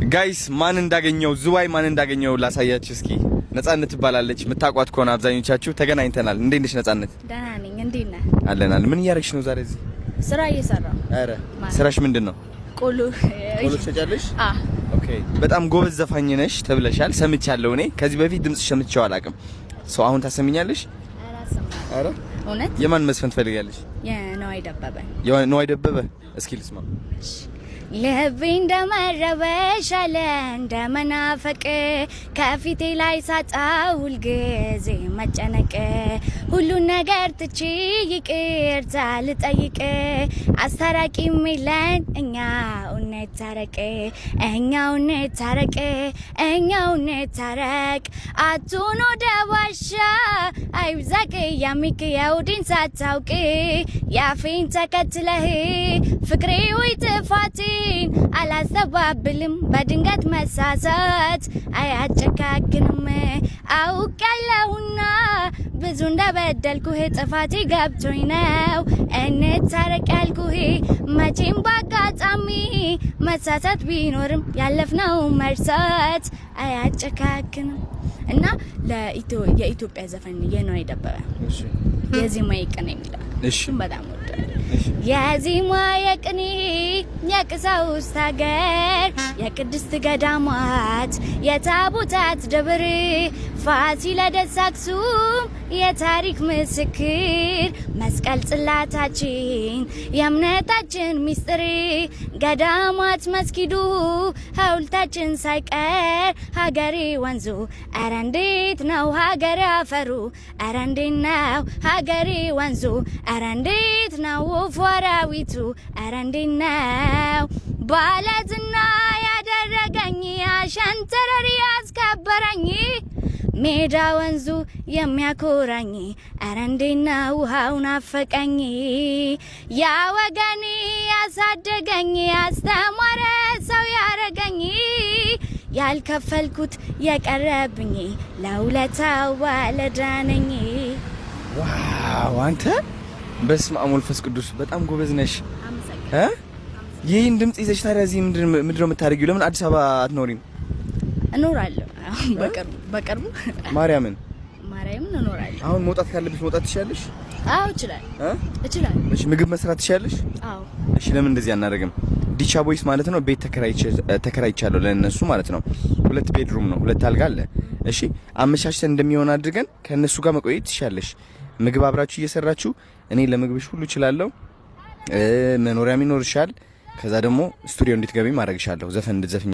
Guys፣ ማን እንዳገኘው፣ ዝዋይ ማን እንዳገኘው ላሳያችሁ እስኪ። ነጻነት ትባላለች። የምታውቋት ከሆነ አብዛኞቻችሁ ተገናኝተናል። እንዴት ነሽ ነጻነት? ደህና ነኝ። እንዴት ነህ? አለናል። ምን እያደረግሽ ነው ዛሬ እዚህ? ስራ እየሰራሁ። ኧረ ስራሽ ምንድን ነው? ቆሎ። ቆሎ ትሸጫለሽ? አ። Okay። በጣም ጎበዝ ዘፋኝ ነሽ ተብለሻል፣ ሰምቻለሁ። እኔ ከዚህ በፊት ድምጽ ሰምቼው አላውቅም። So አሁን ታሰሚኛለሽ? ኧረ እውነት። የማን መዝፈን ትፈልጊያለሽ? የነዋይ ደበበ። የነዋይ ደበበ? እስኪ ልስማ። ልቤ እንደመረበሽ አለ፣ እንደመናፈቅ፣ ከፊቴ ላይ ሳጣ ሁልጊዜ መጨነቅ፣ ሁሉን ነገር ትቼ ይቅርታ ልጠይቅ፣ አስታራቂም የለን፣ እኛው እንታረቅ፣ እኛው እንታረቅ፣ እኛው እንታረቅ። አቱን ወደ ዋሻ አይብዛቅ ያሚክ የውዲን ሳታውቅ ያፌን ተከትለህ ፍቅሬ ወይ ጥፋቴን አላስተባብልም፣ በድንገት መሳሳት አያጨካክንም። አውቃለሁና ብዙ እንደበደልኩህ፣ ጥፋቴ ገብቶኝ ነው እንታረቅ ያልኩህ። መቼም በአጋጣሚ መሳሳት ቢኖርም ያለፍነው መርሳት አያጨካክንም። እና የኢትዮጵያ ዘፈን የነዋይ ደበበ የዜማ የቅኔ የሚለው እሱም በጣም ወዳለሁ። የዜማ የቅኔ የቅሳውስት ሀገር፣ የቅድስት ገዳማት፣ የታቦታት ደብር፣ ፋሲለደስ አክሱም የታሪክ ምስክር፣ መስቀል ጽላታችን የእምነታችን ሚስጥር፣ ገዳማት መስጊዱ ሐውልታችን ሳይቀር፣ ሀገሬ ወንዙ ኧረ እንዴት ነው፣ ሀገሬ አፈሩ ኧረ እንዴት ነው፣ ሀገሬ ወንዙ ኧረ እንዴት ነው፣ ወፉ አራዊቱ ኧረ እንዴት ነው፣ ባለዝና ያደረገኝ አሸንተረር ያስከበረኝ ሜዳ ወንዙ የሚያኮራኝ ኧረ እንዴት ነው፣ ውሃው ናፈቀኝ፣ ያ ወገኔ ያሳደገኝ ያስተማረ ሰው ያረገኝ፣ ያልከፈልኩት የቀረብኝ ለውለታው ባለዕዳ ነኝ። Wow፣ አንተ በስመ አብ ወመንፈስ ቅዱስ፣ በጣም ጎበዝ ነሽ። እ ይህን ድምጽ ይዘሽ ታዲያ እዚህ ምንድን ነው የምታደርጊው? ለምን አዲስ አበባ አትኖሪም? እኖራለሁ። አሁን በቅርቡ በቅርቡ። ማርያምን? ማርያምን እኖራለሁ። አሁን መውጣት ካለብሽ መውጣት ትችያለሽ? አዎ፣ እችላለሁ። እ እችላለሁ። እሺ፣ ምግብ መስራት ትችያለሽ? አዎ። እሺ፣ ለምን እንደዚህ አናደርግም? ዲቻ ቦይስ ማለት ነው ቤት ተከራይቻለሁ ለእነሱ ማለት ነው። ሁለት bedroom ነው፣ ሁለት አልጋ አለ። እሺ፣ አመቻችተን እንደሚሆን አድርገን ከእነሱ ጋር መቆየት ትችያለሽ። ምግብ አብራችሁ እየሰራችሁ፣ እኔ ለምግብሽ ሁሉ እችላለሁ። መኖሪያም ይኖርሻል። ከዛ ደግሞ ስቱዲዮ እንድትገቢ ማድረግሻለሁ። ዘፈን እንድትዘፍኝ።